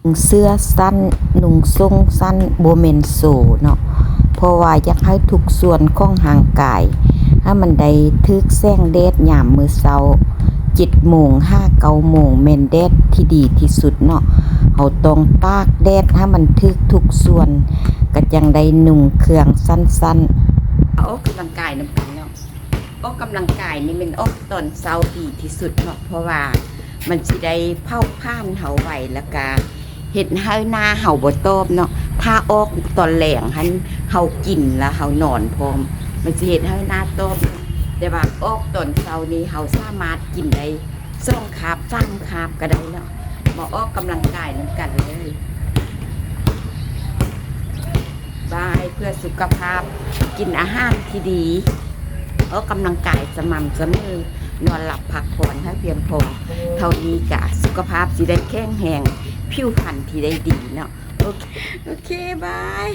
ນຸ່ງເສື້ອສັ້ນ, ນຸ່ງສົ້ງສັ້ນ, ບໍ່ແມ່ນໂສເນາະ, ເພາະວ່າຢາກໃຫ້ທຸກສ່ວນຂອງຮ່າງກາຍ ໃຫ້ມັນໄດ້ຖືກແສງແດດຍາມມື້ເຊົ້າ ເຈັດໂມງຫາເກົ້າໂມງ ແມ່ນແດດທີ່ດີທີ່ສຸດເນາະ. ເຮົາຕ້ອງຕາກແດດໃຫ້ມັນຖືກທຸກສ່ວນ ກະຈັ່ງໄດ້ນຸ່ງເຄື່ອງສັ້ນໆ. ອອກກຳລັງກາຍນຳກັນເນາະ. ອອກກຳລັງກາຍນີ້ແມ່ນອອກຕອນເຊົ້າດີທີ່ສຸດເນາະ, ເພາະວ່າມັນຊິໄດ້ເຜົາຜານເຮົາໄວ ແລ້ວກະເຮັດໃຫ້ໜ້າເຮົາບໍ່ຕອບເນາະ. ຖ້າອອກຕອນແລງຫັ້ນ ເຮົາກິນແລ້ວເຮົານອນພ້ອມ ມັນຊິເຮັດໃຫ້ໜ້າຕອບ. ແຕ່ວ່າອອກຕອນເຊົ້ານີ້ ເຮົາສາມາດກິນໄດ້ສອງຄາບ ສາມຄາບກະໄດ້ເນາະ. ມາອອກກຳລັງກາຍນຳກັນເລີຍ. ບາຍ ເພື່ອສຸຂະພາບ, ກິນອາຫານທີ່ດີ, ອອກກຳລັງກາຍສະໝ່ຳສະເໝີ, ນອນຫຼັບພັກຜ່ອນໃຫ້ພຽງພໍ, ເທົ່ານີ້ກະສຸຂະພາບຊິໄດ້ແຂງແຮງ, ຜິວພັນທີ່ໄດ້ດີເນາະ. ໂອເຄ ໂອເຄ ບາຍ.